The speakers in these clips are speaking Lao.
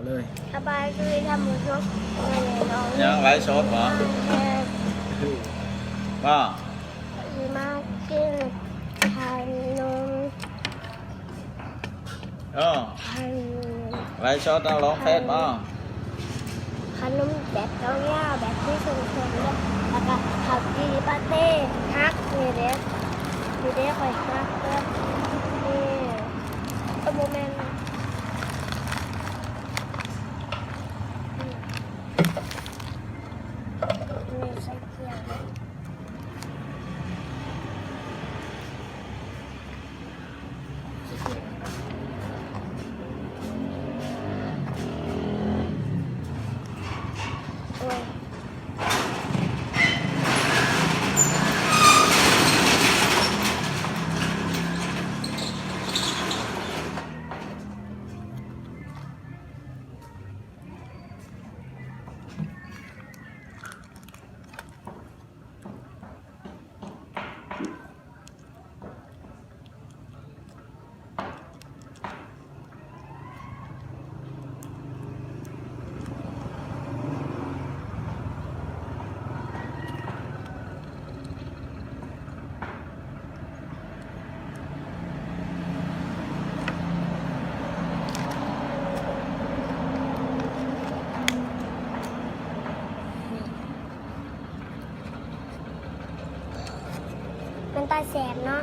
ເລີຍ ສະບາຍດີທ່ານຜູ້ຊົມ ມື້ນີ້ນ້ອງ ຍັງໄລຟ໌ສົດບໍ? ແມ່ນ ວ່າ ຊິມາກິນຂະໜົມ ເອີ ຂະໜົມ ໄລຟ໌ສົດເອົາລົງເຟສບໍ? ຂະໜົມແບບຍາວໆ ແບບທີ່ຊົມໆ ເດີ ແລ້ວກະເຂົ້າຈີ່ປາເຕ້ຫັກນີ້ເດ້ ນີ້ເດ້ ຂ້ອຍຫັກເດີ ນີ້ ເອີ ບໍ່ແມ່ນ ນີ້ໃສ່ ໂອ້ຍ ມັນຕາແສບເນາະ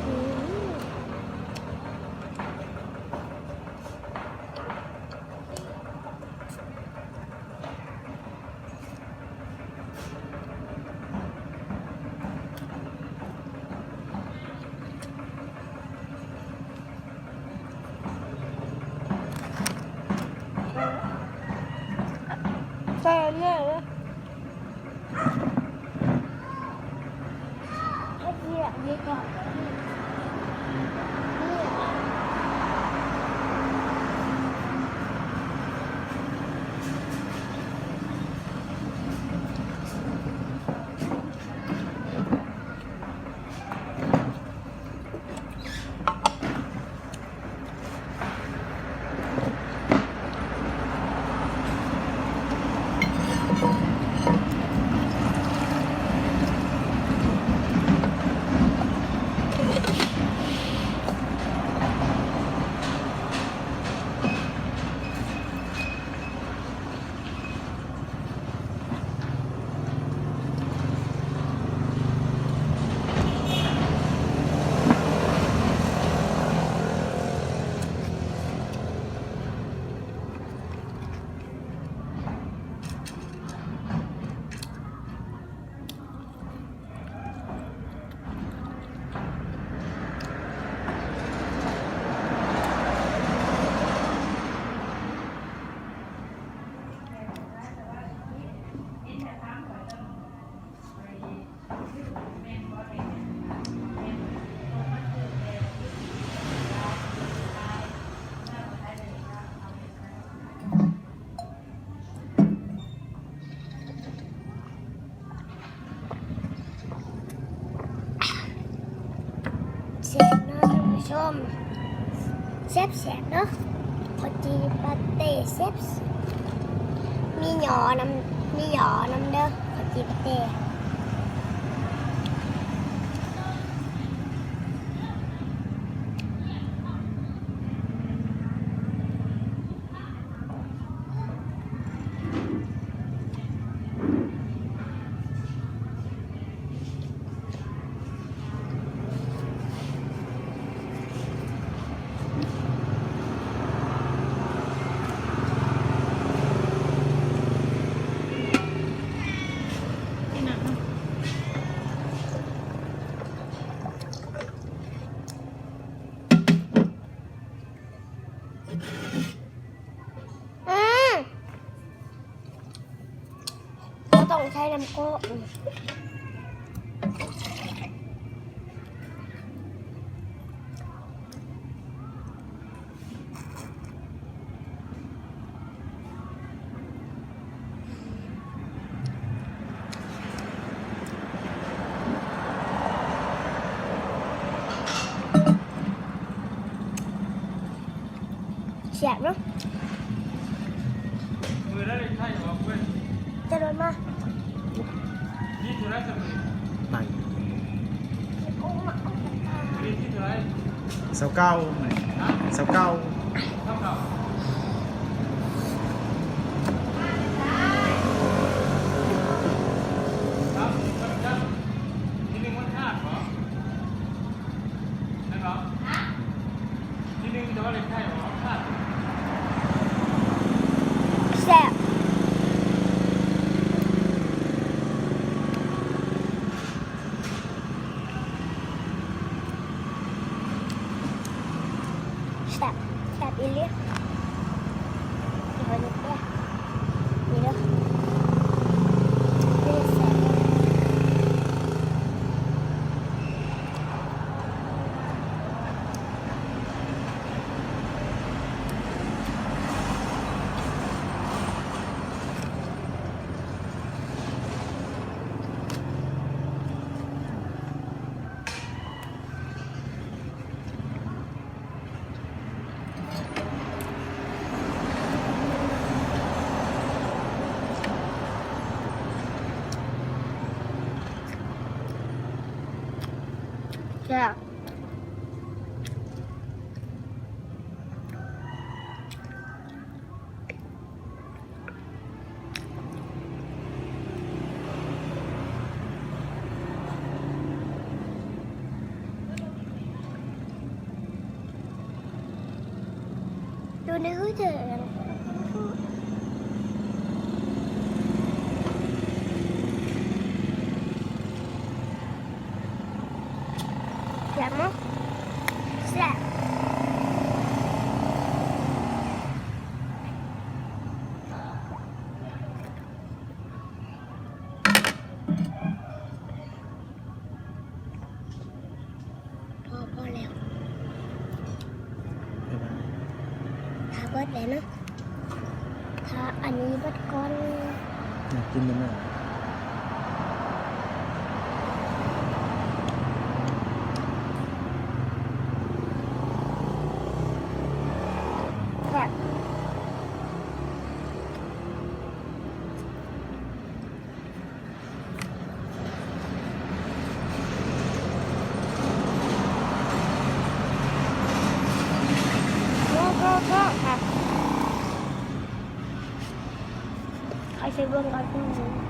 ອືມ. ໃສ່ອັນນີ້ເດີ. ແຊບເນາະທ່ານຜູ້ຊົມ ແຊບໆ ເນາະ ເຂົ້າຈີ່ປາເຕ້ແຊບ ມີຫຍໍ້ນຳ ມີຫຍໍ້ນຳເດີ ເຂົ້າຈີ່ປາເຕ້. ອືມ ບໍ່ຕ້ອງໃຊ້ນ້ຳກອກ. ແ ແຊບເນາະ. ຈະໂດນມາ ໄປ ຊາວເກົ້າ ຊາວເກົ້າ. ແຊບ ແຊບ ແຊບອີ່ຫຼີ. ເດີ ນີ້ເດີ ນີ້ແຊບ. ໂຕນີ້ຄືຈະ ແຊບເນາະ ແຊບ. ພໍ ພໍແລ້ວ ຖ້າເບິດແລ້ວເນາະ ຖ້າອັນນີ້ເບິດກ່ອນ ຢາກກິນນຳແມ່. ແຊບ. ພໍ ພໍ ພໍ ຄ່ະ ໃຫ້ຊິເບິ່ງກັນ.